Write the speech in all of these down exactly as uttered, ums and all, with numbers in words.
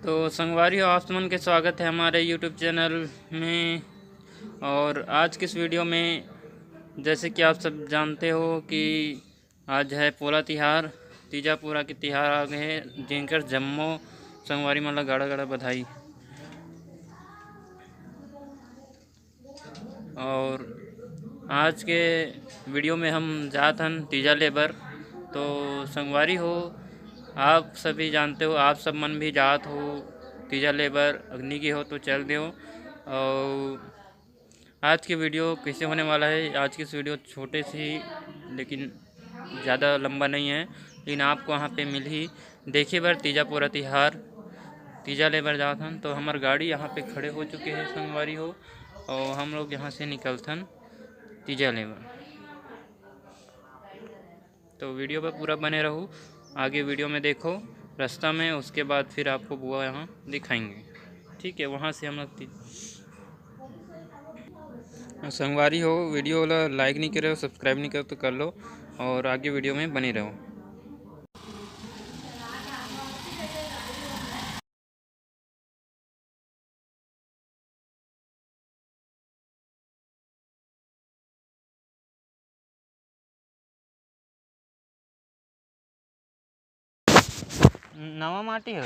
तो संगवारी हो, आप मन के स्वागत है हमारे YouTube चैनल में। और आज के इस वीडियो में, जैसे कि आप सब जानते हो कि आज है पोला तिहार, तीजा पोरा के तिहार आ गए है, जेकर जम्मो संगवारी मन ला गाड़ा गाड़ा बधाई। और आज के वीडियो में हम जात हन तीजा ले बर। तो संगवारी हो, आप सभी जानते हो, आप सब मन भी जात हो तीजा ले बर, अग्नि के हो तो चल देव। और आज के वीडियो कैसे होने वाला है, आज की इस वीडियो छोटे सी, लेकिन ज़्यादा लंबा नहीं है, लेकिन आपको वहाँ पे मिलही देखे बर तीजा पोरा तिहार। तीजा ले बर जात हन, तो हमर गाड़ी यहाँ पे खड़े हो चुके हैं संगवारी हो, और हम लोग यहाँ से निकलथन तीजा ले बर। तो वीडियो पर पूरा बने रहू, आगे वीडियो में देखो रास्ता में, उसके बाद फिर आपको बुआ यहाँ दिखाएंगे। ठीक है, वहाँ से हम लोग ती-, संगवारी हो, वीडियो ला like नहीं करे हो, subscribe नहीं करे हो तो कर लो, और आगे वीडियो में बने रहो। नवा माटी हो।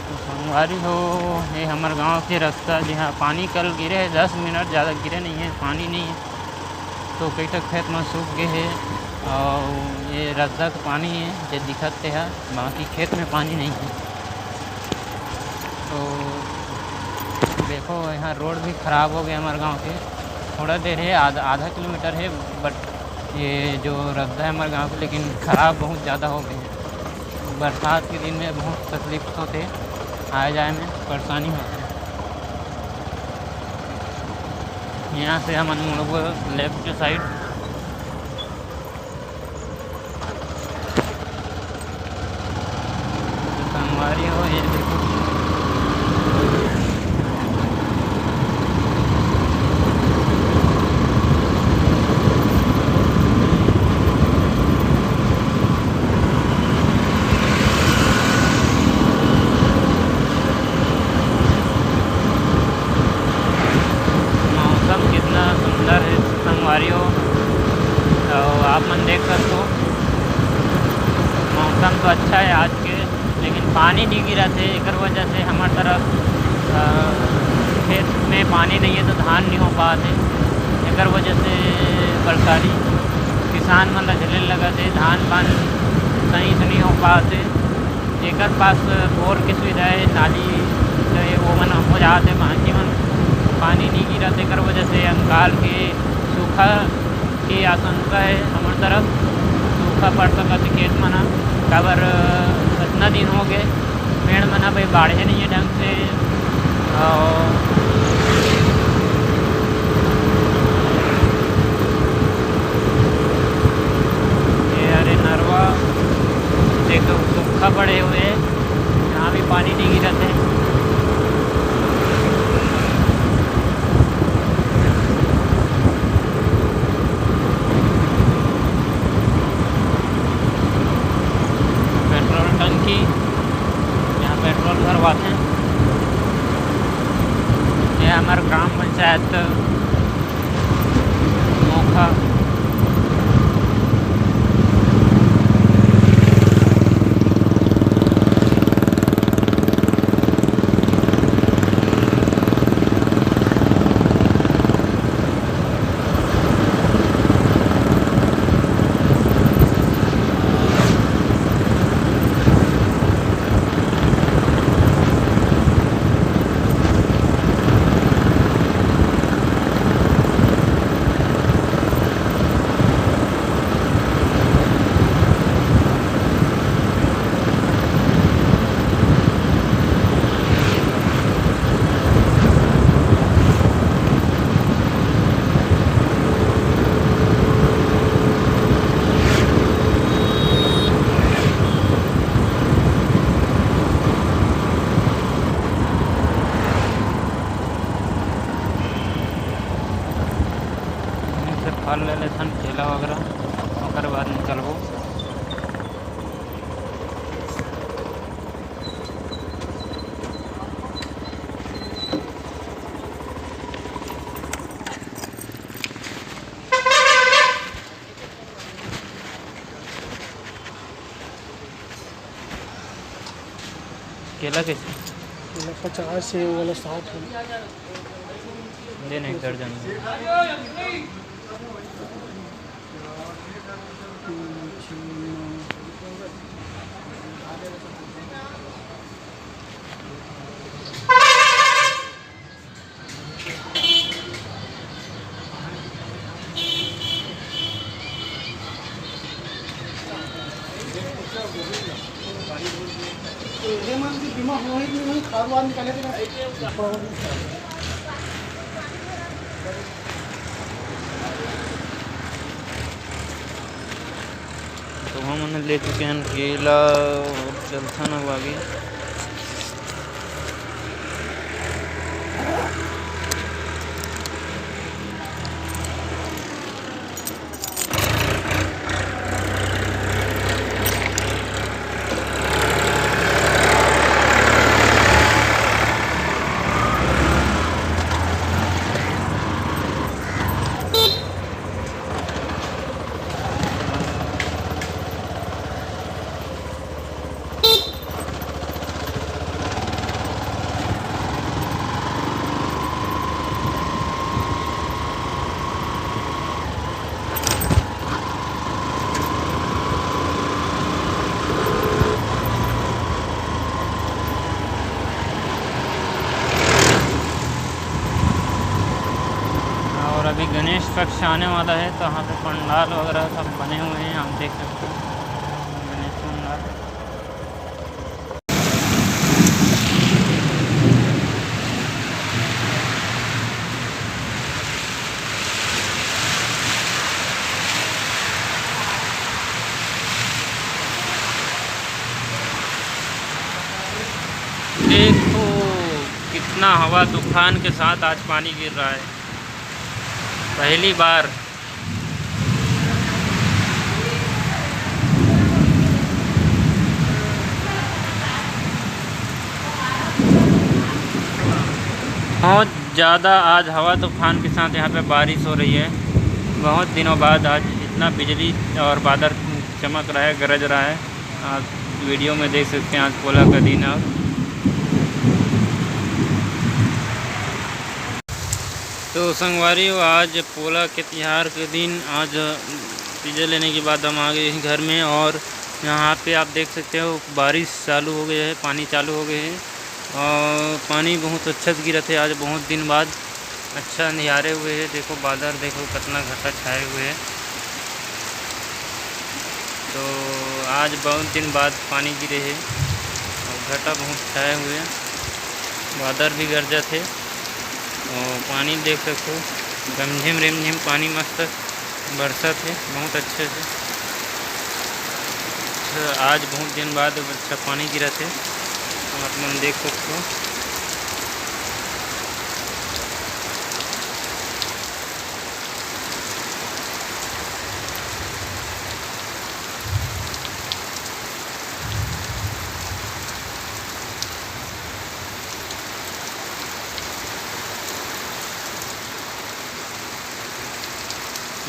तो संगवारी हो, ये हमर गांव के रास्ता, जहाँ पानी कल गिरे है, दस मिनट, ज़्यादा गिरे नहीं है, पानी नहीं है, तो कई ठक खेत में सूख गए है। और ये रद्दा के पानी है, जे दिखत ते है, बाकी खेत में पानी नहीं है। तो देखो, यहाँ रोड भी ख़राब हो गया हमारे गांव के, थोड़ा देर है, आधा, आधा किलोमीटर है, but ये जो रद्दा है हमारे गांव के, लेकिन ख़राब बहुत ज़्यादा हो गए हैं। बरसात के दिन में बहुत तकलीफ होते, आए जाए में परेशानी होती। यहाँ से हम मुड़बो लेफ्ट के साइड। संगवारी हो, ये देखो। मौसम कितना सुंदर है संगवारी हो, तो आप मन देख सकते हो, मौसम तो अच्छा है आज के, लेकिन पानी नहीं गिरा थे, एकर वजह से हमार तरफ, अ, खेत में पानी नहीं है तो धान नहीं हो पात है। एकर वजह से परेशानी किसान मन ला झेले लगा थे, धान पान सही से नहीं हो पात है। जेकर पास बोर के सुविधा है, नाली है, वो मन हो जात है, बाकी मन पानी नहीं गिरा, तेकर वजह से अंकाल के सूखा के आशंका है हमर तरफ। सूखा पड़ सकत है खेत मन ह, काबर इतना दिन हो गए, पेड़ मन ह भाई बाढ़े नहीं है ढंग से। और ये अरे नरवा देखो, सूखा पड़े हुए हैं, यहाँ भी पानी नहीं गिरत है। पेट्रोल टंकी, यहाँ पेट्रोल भरवाते हैं। ये हमारे ग्राम पंचायत मोखा। ले लेथन केला वगैरह, ओकर बाद निकलबो। केला कैसे? केला पचास है, वो वाला साठ है। दे ना एक दर्जन। तो हमन ले चुके हन केला, अउ चलथन अब आगे। और अभी गणेश पक्ष आने वाला है, तो यहाँ पे पंडाल वगैरह सब बने हुए हैं, आप देख सकते हो गणेश पंडाल। देखो, कितना हवा तूफान के साथ आज पानी गिर रहा है, पहली बार। बहुत ज़्यादा आज हवा तूफान के साथ यहाँ पे बारिश हो रही है। बहुत दिनों बाद आज इतना बिजली और बादल चमक रहा है, गरज रहा है। आप वीडियो में देख सकते हैं, आज पोला का दिन है। तो संगवारी हो, आज पोला के तिहार के दिन, आज तीजा लेने के बाद हम आ गए हैं घर में। और यहाँ पे आप देख सकते हो, बारिश चालू हो गई है, पानी चालू हो गए है और पानी बहुत अच्छा से गिरत है। आज बहुत दिन बाद अच्छा निहारे हुए है। देखो बादल, देखो कितना घटा छाए हुए है। तो आज बहुत दिन बाद पानी गिरे है और घटा बहुत छाए हुए है, बादल भी गरजत है। और पानी देख सकते हो, रिमझिम रिमझिम पानी मस्त बरसत हे, बहुत अच्छे से। अच्छा, आज बहुत दिन बाद अच्छा पानी गिरत हे, आप मन देख सकते हो।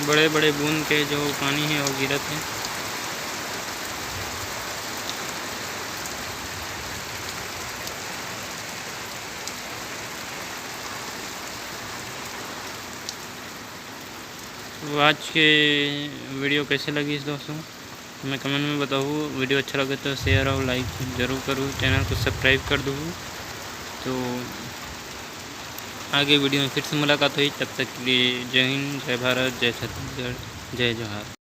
बड़े-बड़े बूंद के जो पानी हे, वो गिरत हे। तो आज के वीडियो कैसे लगिस दोस्तों, हमें कमेंट में बताओ। वीडियो अच्छा लगे तो शेयर और लाइक जरूर करो, चैनल को सब्सक्राइब कर दो। तो आगे वीडियो में फिर से मुलाकात होही, तब तक के लिए जय हिंद, जय भारत, जय छत्तीसगढ़, जय जोहार।